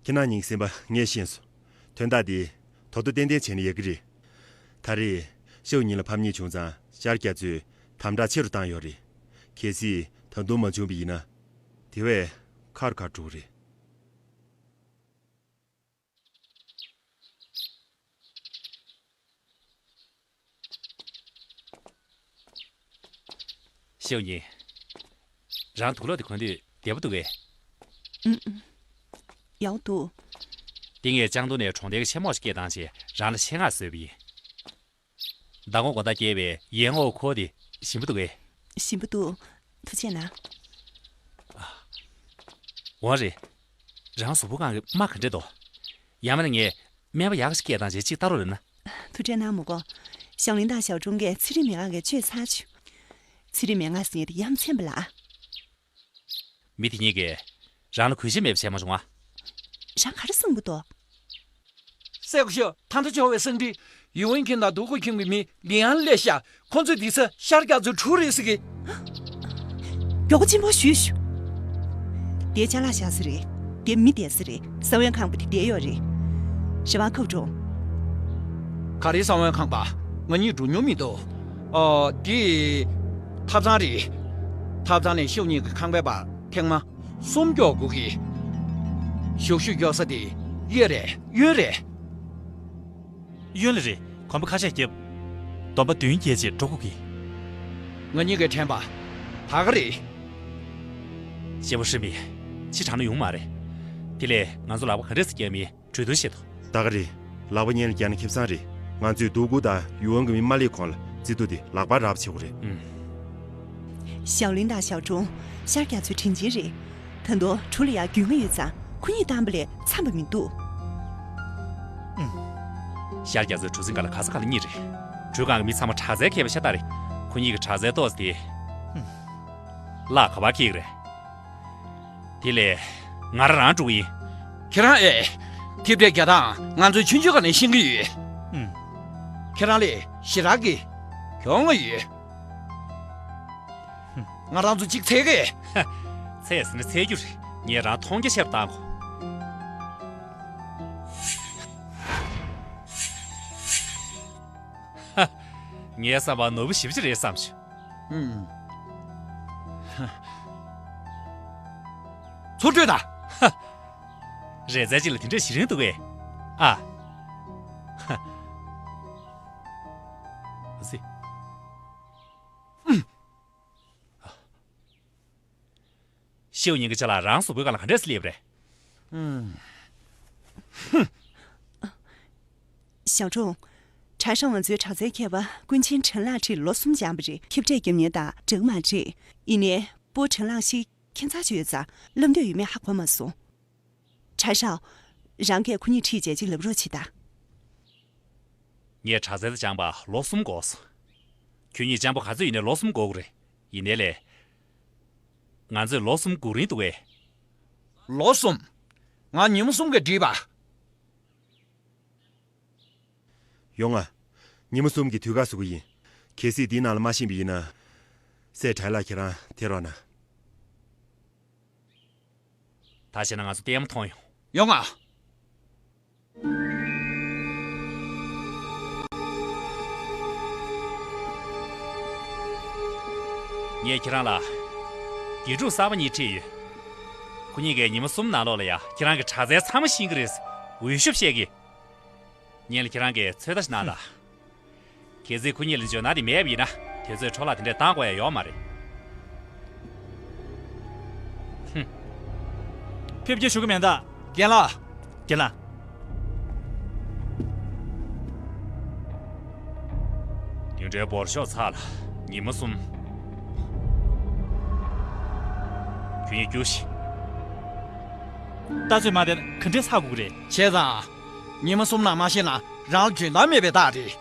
ཁྱེད་རང་གཉིས་ཀྱི་སེམས་པ་ངས་ཤེས་སོང་། དོན་དག་འདི་ད་དུང་ཏན་ཏན་བྱས་ན་ཡག་གི་རེད། ད་རེས་ཤོག་གཉིས་ལ་ཕམ་ཉེས་བྱུང་ཙང་ཤར་རྒྱག་ཚོས་དམ་དྲག་ཆེ་རུ་བཏང་ཡོད་རེད། གལ་སྲིད་ད་དུང་མ་བྱུང་བ་ཡིན་ན། དེ་བས་ཁག་རུ་ཁག་འགྲོ་གི་རེད། ཤོག་གཉིས། རང་དུག་ལོག་དེ་གོན་དུས་བདེ་པོ་འདུག་གས། ཨུམ། ཡག་འདུག་དེ་ངས་ལྕང་སྟོད་ནས་གྲོང་རྡལ་གྱི་ཆེན་མོ་ཞིག་སྐད་བཏང་བྱས་རང་ལ་ཆེད་མངགས་བཟོས་པ་ཡིན། མདང་དགོང་དགོང་དག་སྐྱེས་པའི་ཡན་འོག་ཁོ་དེ་ཞིམ་པོ་འདུག་གས། ཞིམ་པོ་འདུག་ཐུགས་རྗེ་གནང་། འོ་རེད། རང་གཟུགས་པོ་སྒང་གི་རྨ་ག་འདྲས་འདུག་ཡང་མིན་ན་ངས་སྨན་པ་ཡག་ཞིག་སྐད་བཏང་རྗེས་ཅིག་ལྟ་རོགས་ལབ་ན། ཐུགས་རྗེ་གནང་མོ་གོ། ཞའོ་ལིན་དང་ཞའོ་ཀྲུང་གིས་ཚེ་རིང་མན་ངག་གི་བཅོས་ཚར་བྱུང་། ཚེ་རིང་མན་ངག་ཟེར་ཡ་དེ་ཡ་མཚན་པ་ལ། མི་དེ་གཉིས་ཀས་རང་ལ་གུས་ཞབས་མེད་པ་བྱས་མ་བྱུང་ང་། རང་ག་རེ་གསུང་གི་འདུག་སེ་གོ་ཤོ། ད་ལྟ་འབྱོར་བའི་སང་ཀྲི། ཡུའུ་ཝེན་ཁྱིམ་དང་དུ་ཀུ་ཁྱིམ་གྱི་མི་ལི་ཨན་སླེབས་ཤག་ཁོང་ཚོས་དེ་ཚོ་ཤར་རྒྱ་མཚོའི་གྲུ་རེད་ཟེར་གི། མགྱོགས་པོ་གཅིན་པོ་ཞུས་ཤོག་དེ་ཅ་ལག་བཞག་ས་རེད། དེ་མི་བསྡད་ས་རེད། གསང་བའི་ཁང་པ་དེ་བསྡད་ཡོད་རེད། རེ་བ་ཁབ་གྲོང་། ག་རེ་གསང་བའི་ཁང་པ། ང་གཉིས་འགྲོ་མྱོང་མི་འདུག་ཨ། འདི། ཐབ་ཚང་རེད། ཐབ་ཚང་ནས་ཤོ་གཉིས་ཀྱི་ཁང་པའི་བར་ཐེངས་མ་གསུམ་མགྱོགས་དགོས་གི། ཞུགས་ཞུགས་མགྱོགས་ས་དེ་གཡས་རེད། གཡོན་རེད། གཡོན་ལ་རེད། གོམ་པ་ཁ་ཤས་བརྒྱབ། སྡོམ་པ་བདུན་བརྒྱད་ཅིག་འགྲོ་དགོས་གི། ང་གཉིས་ཀའི་དྲན་པ། ད་ག་རེད། སྐྱེས་བུ་ཧྲི་མི། ཕྱི་དྲགས་ན་ཡོང་མ་རེད། དེ་ལས་ང་ཚོ་ལག་པ་ག་འདྲས་སེ་བརྒྱབ་མིན་གྲོས་བསྡུར་བྱེད་དོ། ད་ག་རེད། ལག་པ་གཉིས་ལ་བརྒྱབ་ན་ཁེ་བཟང་རེད། ང་ཚོས་དུ་ཀུ་དང་ཡུའུ་ཝེན་གྱི་མི་མ་སླེབས་གོང་ལ་རྩིས་ཐོ་དེ་ལག་པར་རག་པ་བྱེད་དགོས་རེད། ཨུམ། ཞའོ་ལིན་དང་ཞའོ་ཀྲུང་ཤར་རྒྱ་མཚོའི་དྲིན་ཅན་རེད། ད་དུང་གྲུ་ལ་ཡང་རྒྱུས་མངའ་ཡོད་ཙང་ཁོ་གཉིས་བཏང་པ་ལས་འཚམས་པ་མི་འདུག་ཤར་རྒྱ་མཚོའི་གྲུ་གཟིངས་སྒང་ལ་ག་ས་ག་ལ་གཉིས་རེད། གྲུ་སྒང་གི་མི་ཚང་མ་དྲག་རྩལ་མཁས་པ་ཤ་སྟག་རེད། ཁོ་གཉིས་ཀྱི་དྲག་རྩལ་ཏོག་ཙམ་དེ། ཨུམ། གླགས་ག་པར་འཁེལ་གི་རེད། དེ་ལས་ང་རང་རང་འགྲོ་གི་ཡིན། ཁྱེད་རང་ཨེ། ཐེབས་རྒྱ་དང་ང་ཚོའི་ཆུང་ཆུང་ག་ནས་ཤེས་ཀྱི་ཡོད། ཨུམ། ཁྱེད་རང་ལས་ཞེ་དྲག་གི་གྱོང་ང་ཡོད། ང་རང་ཚོ་གཅིག་འཚོལ་གི། འཚོལ་ཟེར་ན་འཚོལ་རྒྱུ་རེད། ངས་རང་མཐོང་རྒྱ་ཆེར་བཏང་གོ། ངའི་བསམ་པར་ནོར་བུ་ཞེ་པོ་ཅིག་རེད་བསམ་བྱུང་། ཨུམ། ཚུར་སྤྲོད་དང་། རེས་གཟའ་གཅིག་ལ་དེ་འདྲ་ཞིག་རིང་འདུག་གས། ཨ། ཨ་ཙི། ཤེའུ་ཉིན་གྱི་ཅ་ལག་རང་གཟུགས་པོའི་སྒང་ལ་ག་འདྲས་སེ་སླེབས་རེད། ཨུམ། ཞའོ་ཀྲུང་། གྲྭ་ཤག་ང་ཚོའི་དྲག་རྩལ་མཁས་པ་ཀུན་མཁྱེན་ཁྲིན་ལགས་ཁྲིད་ལོ་གསུམ་སྦྱངས་པ་རེད། ཐེབས་འབྲས་རྒྱབ་མཁན་དང་འདྲ་གི་མ་རེད། ཡིན་ནའི་པོ་ཁྲིན་ལགས་ཤིག་ཁྱད་མཚར་ཅིག་ཡོད་ཙང་བསླབ་འདོད་ཡོད་མེད་ཧ་གོ་མ་སོང་། གྲྭ་ཤག་རང་གིས་ཁོ་གཉིས་ཁྲིད་བྱས་ཅིག་ལབ་རོགས་བྱེད་དང་། ངས་དྲག་རྩལ་སྦྱངས་པ་ལོ་གསུམ་འགོར་སོང་། ཁྱོད་གཉིས་སྤྱང་པོ་ག་ཚོད་ཡིན་ནའི་ལོ་གསུམ་འགོར་གི་རེད། ཡིན་ནའི་ལས། ང་ཚོས་ལོ་གསུམ་སྒུག་རན་འདུག་གས། ལོ་གསུམ། ང་ཉིན་མོ་གསུམ་གྱིས་འགྲིག་པ། ཡོང་ང་། ཉིན་མོ་གསུམ་གྱི་དུས་བཀག་བཟོ་གི་ཡིན། གལ་སྲིད་འདིའི་ནང་ལ་མ་ཕྱིན་པ་ཡིན་ན། སྲས་ཁྲའི་ལགས་ཁྱེད་རང་དེད་རོགས་གནང་། ད་བྱས་ན་ང་ཚོ་ལྟད་མོ་མཐོང་ཡོང་། ཡོང་ང་། ངས་ཁྱེད་རང་ལ་དགེ་ཕྲུག་གསར་པ་གཉིས་ཁྲིད་ཡོད། ཁོ་གཉིས་ཀས་ཉིན་མོ་གསུམ་ནང་ལོགས་ལ་ཡ་ཁྱེད་རང་གི་དྲག་རྩལ་ཚང་མ་ཤེས་ཀྱི་རེད། འོས་ཤོབ་བཤད་ཀྱི། ཉིན་ལ་ཁྱེད་རང་གིས་ཚོད་ལྟ་ཞིག་གནང་དང་། གལ་སྲིད་ཁོ་གཉིས་ལ་འཇོན་ཐང་དེ་མེད་པ་ཡིན་ན་དུས་ཚོད་འཕྲོ་བརླག་དེ་འདྲས་བཏང་དགོས་ཡ་ཡོད་མ་རེད། ཧུམ། ཕེབས་སྐྱེལ་ཞུ་གི་མེད་ད། རྒན་ལགས། རྒན་ལགས། དེ་འདྲའི་འབོར་ཤོག་ཚར་ལ་ཉིན་མོ་གསུམ། ཁྱོད་གཉིས་རྒྱུགས་ཤིག། ལྟ་ཚོད་མ་བསྡད་ན་ག་འདྲས་ཚར་དགོས་ཀྱི་རེད། བྱས་ཙང་། ཉིན་མོ་གསུམ་ནང་མ་ཤེས་ན་རང་ལ་འཇོན་ཐང་མེད་པའི་རྟགས་རེད།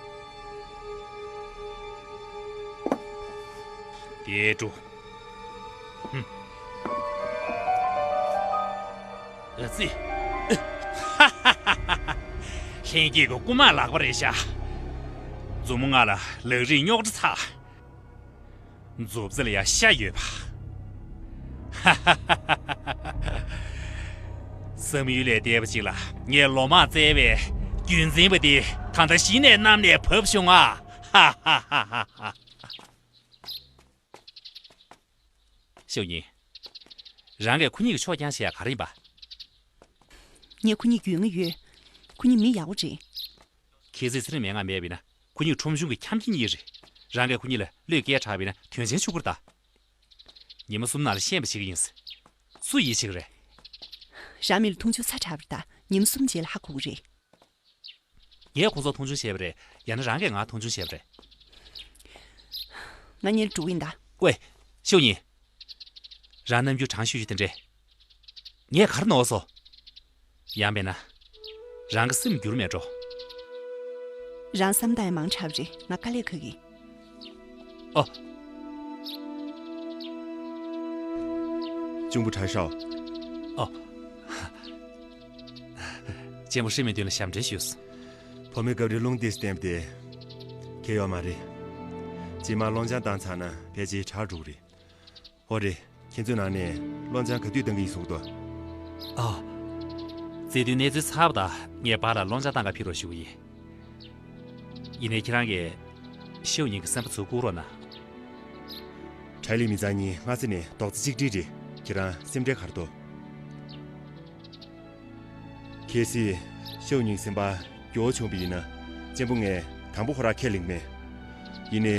དེ་འགྲོ། ཨ་ཙི། ལྷན་སྐྱེས་ཀྱི་རྐུ་མ་ལག་པ་རེད་ཤག། མཛུབ་མོ་ལྔ་ལ་ལག་རིས་རྙོག་དྲ་ཚ། མཛུབ་རྩེ་ལ་ཡང་ཤ་ཡོད་པ། བསམ་ཡུལ་ལས་འདས་པ་ཅིག་ལ་ངས་ལོ་མང་བཙལ་བའི་རྒྱུན་འཛིན་པ་འདི་ད་ལྟ་གཞི་ནས་གནམ་ནས་བབས་བྱུང་ང་། ཧ་ཧ་ཧ་ཧ་ཧ། ཤོ་ཉིན། རང་གིས་ཁོ་གཉིས་ཀྱི་ཕྱོགས་རྐྱང་བྱེད་ཡ་ག་རེ་ཡིན་པ། ངས་ཁོ་གཉིས་རྒྱུས་མངའ་ཡོད། ཁོ་གཉིས་མི་ཡག་པོ་རེད། གལ་སྲིད་ཚེ་རིང་མན་ངག་མེད་པ་ཡིན་ན་ཁོ་གཉིས་ཁྲོམ་གཞུང་གི་འཁྱམ་ཁྱི་གཉིས་རེད། རང་གིས་ཁོ་གཉིས་ལ་བློས་འགེལ་དྲགས་པ་ཡིན་ན་དོན་ཆེན་ཆུག་གི་རེད་ད། ཉིན་མོ་གསུམ་ནང་ལ་ཤེས་པ་བྱེད་ཀྱི་ཡིན། སུ་ཡིད་ཆེས་ཀྱི་རེད། རང་མི་ལ་མཐོང་ཆུང་ཚ་དྲགས་པ་རེད་ད། ཉིན་མོ་གསུམ་རྗེས་ལ་ཧ་གོ་གི་རེད། ངས་ཁོང་ཚོར་མཐོང་ཆུང་བྱས་པ་རེད། ཡང་ན་རང་གིས་ང་མཐོང་ཆུང་བྱས་པ་རེད། ང་གཉིས་ལ་འགྲོ་གི་ཡིན་ད། ཀོས། ཤོག་ཡིན། རང་རྣམ་འགྱུར་གྲང་ཤུར་ཤུར་དེ་འདྲས། ངས་ག་རེ་ནོར་སོང་། ཡང་མིན་ན། རང་གི་སེམས་འགྱུར་མེད་འགྲོ། རང་བསམ་དང་ཡང་མང་དྲགས་རེད། ང་དཀའ་ལས་ཁག་གི། ཨོ། གཅུང་པོ་གྲྭ་ཤོག་ཨོ། གཅེན་པོ་ཧྲི་མི་མདུན་ལ་ཞབས་འདྲེན་ཞུས་སོང་། བུ་མོའི་སྐབས་རེ་རླུང་ཏོག་ཙམ་བསྟན་པ་དེ། ཁེལ་ཡོད་མ་རེད། རྗེས་མ་སློབ་སྦྱོང་བཏང་ཚར་ན་ཕལ་ཆེར་དྲག་འགྲོ་གི་རེད། ཨོ་རེད། ཁྱེད་ཚོའི་ནང་ནས་སློབ་སྦྱོང་ག་དུས་གཏང་གི་ཡིན་གསུངས་འདུག་ཨ། བརྩེ་དུས་གནས་ཚུལ་ཚར་བ་དང་ངས་པཱ་ལགས་སློབ་སྦྱོང་གཏང་ག་ཕེབས་རོགས་ཞུ་གི་ཡིན། ཡིན་ནའི་ཁྱེད་རང་གིས་ཤེའུ་ཉིང་གི་སེམས་པ་ཚུར་བསྐུར་རོགས་གནང་། གྲྭ་ལི་མི་ཚང་གཉིས་སྔ་ས་ནས་རྡོག་རྩ་གཅིག་སྒྲིལ་རེད། ཁྱེད་རང་སེམས་ཁྲལ་ག་རེ་འདུག་གལ་སྲིད་ཤེའུ་ཉིང་སེམས་པ་སྐྱོ་བོ་བྱུང་བ་ཡིན་ན། གཅེན་པོ་ངས་དང་པོ་ཁོ་རང་ཁས་ལེན་མེད། ཡིན་ནའི་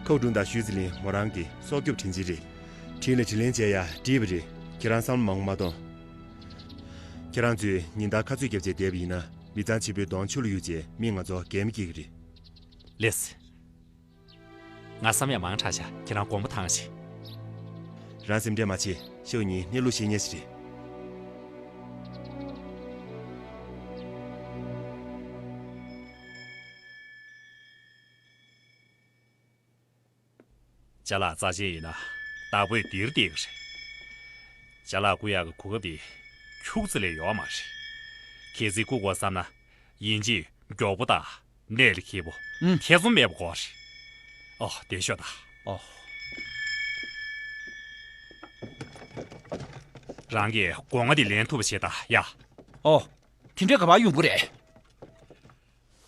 ཁའུ་ཀྲུང་དང་ཞུས་ཙི་ལིན་མོ་རང་གི་སྲོག་སྐྱོབ་དྲིན་ཆེན་རེད། དྲིན་ལ་དྲིན་ལན་འཇལ་ཡ་འགྲིག་པ་རེད། ཁྱེད་རང་བསམ་བློ་མང་པོ་མ་གཏོང་། ཁྱེད་རང་ཚོས་ཉིན་ལྟར་ཁ་རྩོད་རྒྱབ་བྱས་བསྡད་པ་ཡིན་ན། མི་ཚང་ཆེན་པོའི་གདོང་ཆུ་ལ་གཡུག་བྱས་མི་ང་ཚོ་འགན་མི་འཁྱེར་གི་རེད། ལེས། ང་བསམ་ཡག་མང་དྲགས་ཤག་ཁྱེད་རང་དགོངས་པ་ཐང་ཞིག་རང་སེམས་ཁྲལ་མ་བྱེད། ཤེའུ་ཉིང་གནས་ལུགས་ཤེས་མཁན་ཞིག་རེད། ཅ་ལག་རྩ་ཆེན་ཡིན་ན་བདག་པོས་འདིར་བསྡད་ཀྱི་རེད། ཅ་ལག་རྐུ་ཡག་གི་གོ་སྐབས་དེ་ཁྱུག་ཙམ་ལས་ཡོད་མ་རེད། གལ་སྲིད་རྐུ་དགོས་བསམ་ན་ཡིན་གཅིག་མགྱོགས་པོ་དང་གནད་ལ་འཁེལ་པོ། ཨུམ། ཐེ་ཚོམ་མེད་པ་དགོས་རེད། ཨོ། བདེ་ཤོག་དང་། ཨོ། རང་གིས་སྒོ་ང་འདི་ལེན་ཐུབ་པ་བྱེད་དང་ཡ། ཨོ། དེ་འདྲས་ག་པར་ཡོང་གི་རེད།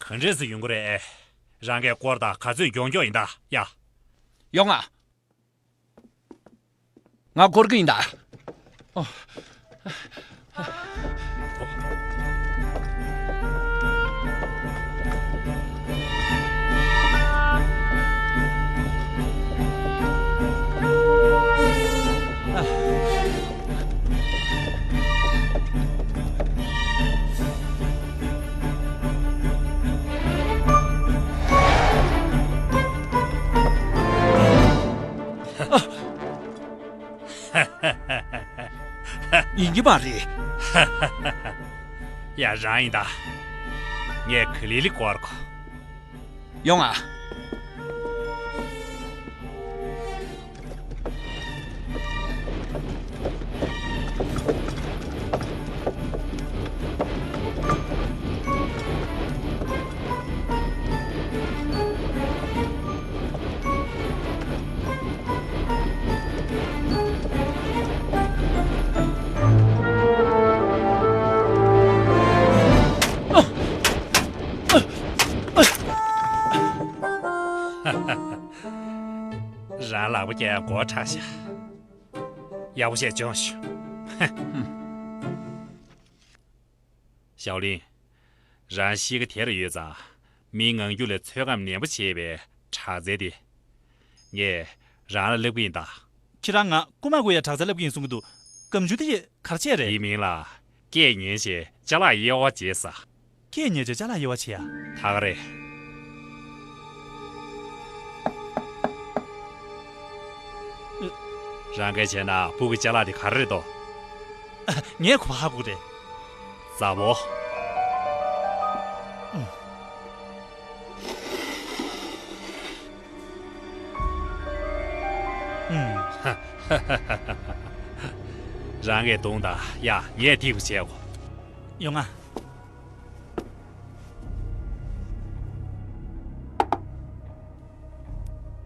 ག་འདྲས་སུ་ཡོང་གི་རེད། རང་གིས་སྐོར་དང་ག་ཚོད་མགྱོགས་མགྱོགས་ཡིན་ད་ཡ། ཡོང་ང་། ང་སྐོར་གི་ཡིན་ད། ཨོ། ཡིན་གྱི་མ་རེད། ཡ། རང་ཡིན་ད། ངས་ག་ལེ་ལེ་སྐོར་གོ། ཡོང་ང་། རང་ལག་པ་བརྐྱངས་མགོ་ཁྲག་ཤ། ཡག་པོ་བྱས་སྦྱོངས་ཤོག་ཞའོ་ལིན། རང་གཤིས་ཀ་དེ་རུ་ཡོད་ཙང་། མིའི་ངང་རྒྱུད་ལ་ཚོད་བགམ་ནན་པོ་བྱེད་པའི་དྲག་རྩལ་དེ། ངས་རང་ལ་སླེབས་ཀྱི་ཡིན་ད། ཁྱེད་རང་ང་རྐུ་མ་རྐུ་ཡ་དྲག་རྩལ་སླེབས་ཀྱི་ཡིན་གསུང་གི་འདུག་སྒམ་ཆུང་དེ་ཡིས་ག་རེ་བྱས་རེད། དེའི་མིང་ལ་སྐད་ཉན་བྱས་ཅ་ལག་དབྱེ་བ་འབྱེད་ཟེར། སྐད་ཉན་བྱས་ཅ་ལག་དབྱེ་བ་འབྱེད་ཡ། ད་ག་རེད། རང་གིས་བྱས་ན་སྦུག་གི་ཅ་ལག་དེ་ག་རེ་རེད་དོ། ངས་གོ་བ་ཧ་གོ་གི་རེད། ཛ་བོ། རང་གིས་རྡུང་དང་། ཡ། ངས་ཐིགས་པ་བྱས་གོ། ཡོང་ང་།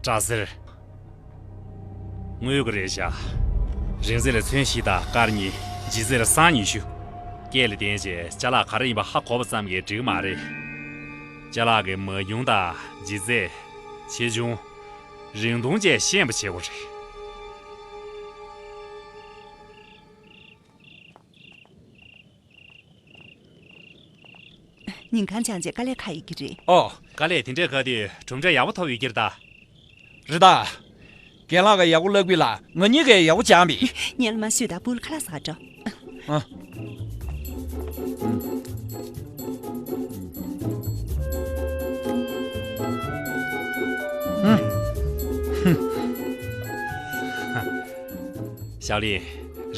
སྐྲ་སེར། དངུལ་གྱི་རེད་བཞག་རིང་ཚད་ལ་ཚོན་བཞི་དང་དཀར་གཉིས། ལྗིད་ཚད་ལ་སྲང་ཉི་ཤུ། སྐེ་ལ་བརྟེན་བྱས་ཅ་ལག་ག་རེ་ཡིན་པ་ཧ་གོ་བ་ཙམ་གྱིས་འགྲིག་གི་མ་རེད། ཅ་ལག་གི་མ་ཉུང་དང་ལྗིད་ཚད། ཆེ་ཆུང་། རིང་ཐུང་བཅས་ཤེས་པ་བྱེད་དགོས་རེད། ཉིན་གང་སྦྱངས་བྱས་དཀའ་ལས་ཁག་ཡོད་ཀྱི་རེད། ཨོ། དཀའ་ལས་དེ་འདྲས་ཁག་དུས་གྲུབ་འབྲས་ཡག་པོ་ཐོབ་ཡོད་ཀྱི་རེད་ད། རེད་ད། རྒན་ལགས་ཀྱིས་ཡག་པོ་བསླབས་ཀྱི་ལ་ང་གཉིས་ཀས་ཡག་པོ་སྦྱངས་པས། ཉལ་མ་ཤོད་ད། སྦུག་ལ་ཁ་ལག་ཟ་འགྲོ། ཨ། ཞའོ་ལི།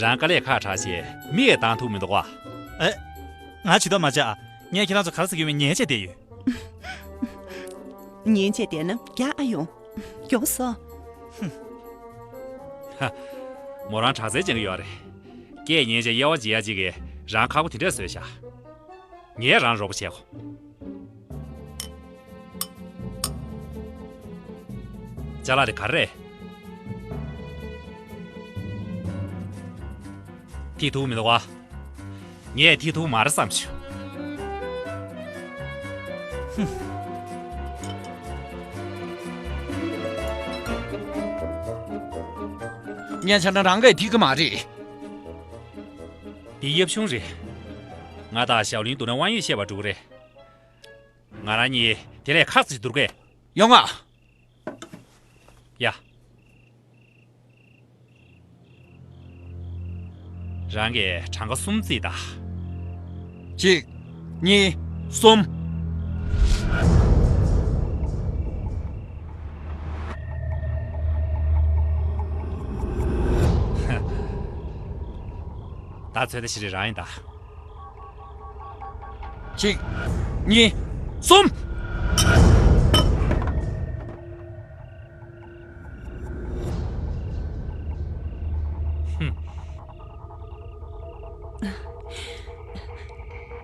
རང་དཀའ་ལས་ཁག་དྲགས་ཤིང་མིག་ཡང་གཏང་ཐུབ་མི་འདུག་ག། ཨེ། ང་ཇུས་གཏོགས་མ་བྱེད་ཨ། ངས་ཁྱེད་རང་ཚོ་ག་རེ་ཟེར་གྱི་ཡོད་མེད་ཉན་བྱས་བསྡད་ཡོད། ཉན་བྱས་བསྡད་ན་རྒྱག་ཨ་ཡོང་། མགྱོགས་སོང་། ཧ། མོ་རང་དྲག་རྩལ་ཅན་ཡོད་རེད། སྐད་ཉན་བྱས་དབྱེ་བ་འབྱེད་ཡ་གཅིག་གིས་རང་ཁག་པོ་དེ་འདྲ་བཟོས་ཤག། ངས་རང་རོགས་པ་བྱེད་གོ། ཅ་ལག་དེ་ག་རེ་རེད། ཐིག་ཐུག་མི་འདུག་ག། ངས་ཐིག་ཐུག་མ་རེད་བསམ་བྱུང་། ཧུམ། ངས་བྱས་ན་རང་གིས་ཐིག་གི་མ་རེད། འདི་གཡབ་ཆུང་རེད། ང་དང་ཞའོ་ལིན་འདུག་ན་དབང་ཡོད་བཤད་པ་འགྲོ་གི་རེད། ང་རང་གཉིས་དེ་ལས་ཁག་ཅིག་བསྡུར་གས། ཡོང་ང་། ཡ། རང་གིས་གྲངས་ཀ་གསུམ་རྩིས་དང་། གཅིག་གཉིས། གསུམ། ད་ཚོད་ལྟ་ཞིག་རེད་རང་ཡིན་ད། གཅིག་གཉིས། གསུམ། ཧུམ།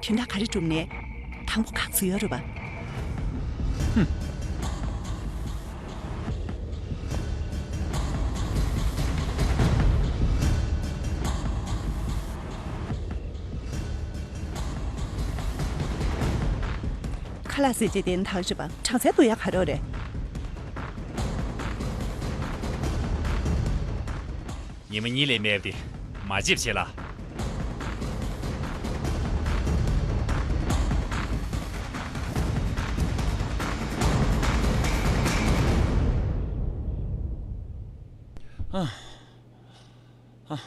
དོན་དག་ག་རེ་གྲུབ་ནས། དང་པོ་ཁག་ཚུད་ཡོད་རེད་པ། ཧུམ། ཁ་ལག་ཟས་བྱེད་དེ་དག་རེད་པ། གྲངས་ཚད་བསྡུར་ཡ་ག་རེ་རེད། ཉི་མ་གཉིས་ལས་མེད་པ་དེ་མ་བརྗེད་པ་བྱེད་ལ། ཨ། ཨ།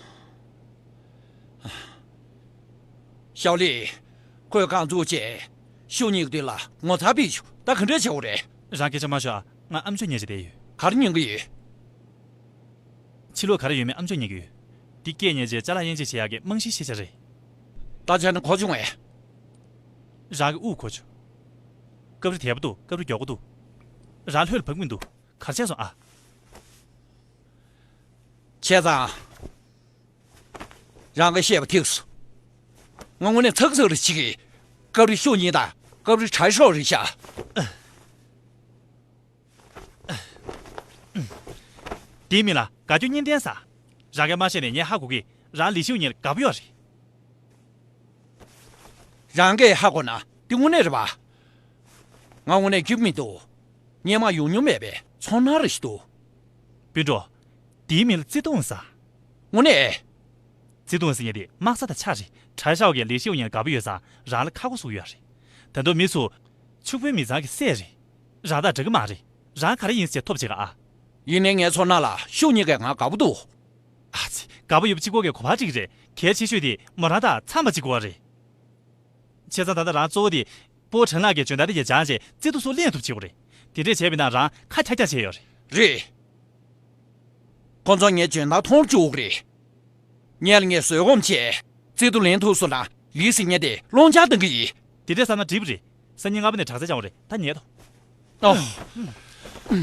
ཞའོ་ལི། ཁོས་རྐང་བཙུགས་བྱས། ཤུགས་གཉིས་ཀྱི་དུས་ལ་ངོ་ཚ་བྱས་བྱུང་། ད་ག་འདྲ་བྱེད་དགོས་རེད། རང་སྐད་ཆ་མ་ཤོར་ཨ། ང་ཨ་མཆོག་ཉན་བྱས་བསྡད་ཡོད། ག་རེ་ཉན་གྱི་ཡོད། ཕྱི་ལོགས་ག་རེ་ཡོད་མེད་ཨ་མཆོག་ཉན་གྱི་ཡོད། འདི་སྐད་ཉན་བྱས་ཅ་ལག་དབྱེ་འབྱེད་བྱེད་ཡག་གི་རྨང་གཞིའི་ཤེས་བྱ་རེད། ད་བྱས་ན་གོ་བྱུང་ངས། རང་གི་དབུགས་གོ་བྱུང་། སྐབས་རེ་དལ་པོ་འདུག་སྐབས་རེ་མགྱོགས་པོ་འདུག་རང་ལྷོད་ལ་བབས་ཀྱི་མི་འདུག་ག་རེ་བྱས་སོང་ཨ། བྱས་ཙང་། རང་གིས་བཤད་པ་ཐིག་སོང་། ང་དངོས་གནས་ཚག་ཚག་རེ་བྱེད་ཀྱི། སྐབས་རེ་ཤུགས་གཉིས་དང་སྐབས་རེ་དྲག་ཤོས་རེད་ཤག། དེའི་མིང་ལ་དགའ་སྐྱོ་གཉིས་ལྡན་ཟེར། རང་གིས་མ་བཤད་ནས་ངས་ཧ་གོ་གི། རང་ལི་ཤིའུ་ཉིན་ལ་དགའ་པོ་ཡོད་རེད། རང་གིས་ཧ་གོ་ན་དེ་དངོས་གནས་རེད་པ། ང་དངོས་གནས་སྐྱིད་པོ་མི་འདུག་སྔོན་མ་ཡོང་མྱོང་མེད་པའི་ཚོར་སྣང་རེ་ཞིག་འདུག་སྤུན་གྲོགས། དེའི་མིང་ལ་བརྩེ་དུང་ཟེར། དངོས་གནས། བརྩེ་དུང་ཟེར་མཁན་དེ་དམག་ས་དང་ཆ་རེད། དྲག་ཤོས་ཀྱི་ལི་ཤིའུ་ཉིན་ལ་དགའ་པོ་ཡོད་ཙང་རང་ལ་ཁ་སྒོ་ཟུག་ཡོད་རེད། ད་དུང་མི་ཚོ། ཕྱུག་པོའི་མི་ཚང་གི་སྲས་རེད། རང་དང་འདྲ་གི་མ་རེད། རང་ག་རེ་ཡིན་ཟེར་ཐོབ་བྱེད་ག་ཨ། ཡིན་ནའི་ངའི་ཚོར་སྣང་ལ་ཤུགས་གཉིས་ཀས་ང་དགའ་པོ་འདུག་ཨ་ཙི། དགའ་པོ་ཡོད་པ་གཅིག་པོ་གིས་གོ་བ་འགྲིག་གི་རེད། གལ་ཆེ་ཤོས་དེ་མོ་རང་དང་འཚམས་པ་གཅིག་དགོས་པ་རེད། བྱས་ཙང་ད་ལྟ་རང་གཙོ་བོ་དེ། སྤོ་བོ་ཁྲེན་ལགས་ཀྱི་འཇོན་ཐང་དེ་གས་སྦྱངས་བྱས་བརྩེ་དུང་སོགས་ལེན་ཐུབ་བྱེད་དགོས་རེད། དེ་འདྲས་བྱས་པ་ཡིན་ན་རང་ཁ་འཁྱག་འཁྱག་བྱས་ཡོད་རེད། རེད། ཁོ་ཚོ་ངའི་འཇོན་ཐང་མཐོང་བཅུག་གི་རེད། ངས་ལ་ངས་བཟོད་སྒོམ་བྱས། བརྩེ་དུང་ལེན་ཐུབ་སོང་ན་ལི་ཟེར་མཁན་དེ་སློང་འཆར་གཏོང་གི་ཡིན། དེ་འདྲས་བསམ་ན་འགྲིག་པ་རེད། སང་ཉིན་སྔ་པོ་ནས་དྲག་རྩལ་སྦྱང་དགོས་རེད། ད་ཉལ་ཐོངས། ཨོ།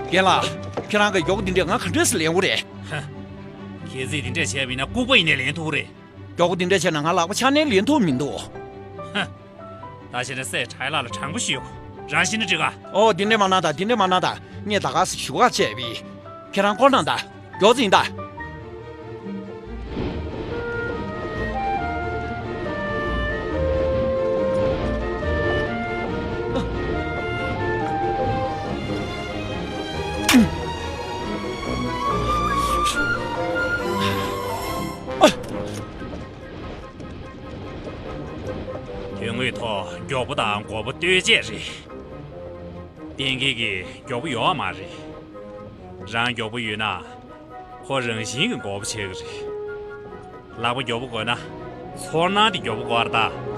རྒན་ལགས། ཁྱེད་རང་གིས་མགྱོགས་པོ་འདི་འདྲས་ང་ག་འདྲས་སེ་ལེན་དགོས་རེད། ཧ། གལ་སྲིད་འདི་འདྲས་བྱས་པ་ཡིན་ན་ལྐུགས་པ་ཡིན་ནའི་ལེན་ཐུབ་རེད། མགྱོགས་པོ་འདི་འདྲས་བྱས་ན་ང་ལག་པ་འཆང་ནའི་ལེན་ཐུབ་མི་འདུག་ཧ། ད་བྱས་ན་སྲས་ཁྲའི་ལགས་ལ་དྲང་པོ་ཞུས་དགོས། རང་ཤི་ན་འགྲིག་ག་ཨོ། འདི་འདྲས་མ་གནང་དང་། འདི་འདྲས་མ་གནང་དང་། ངས་ད་ག་སེ་ཞུ་ག་བྱས་པས། ཁྱེད་རང་སྐོར་གནང་དང་། མགྱོགས་ཙམ་ཡིན་ད། དོན་དངོས་ཐོག་མགྱོགས་པོ་དང་མགོ་པོ་ལྟོས་བཅས་རེད། གཏན་འཁེལ་གྱི་མགྱོགས་པོ་ཡོད་མ་རེད། རང་མགྱོགས་པོ་ཡོད་ན། ཁོ་རང་བཞིན་གྱིས་མགྱོགས་པོ་བྱེད་ཀྱི་རེད། ལག་པ་མགྱོགས་པོ་དགོས་ན། ཚོར་སྣང་དེ་མགྱོགས་པོ་དགོས་རེད་ད།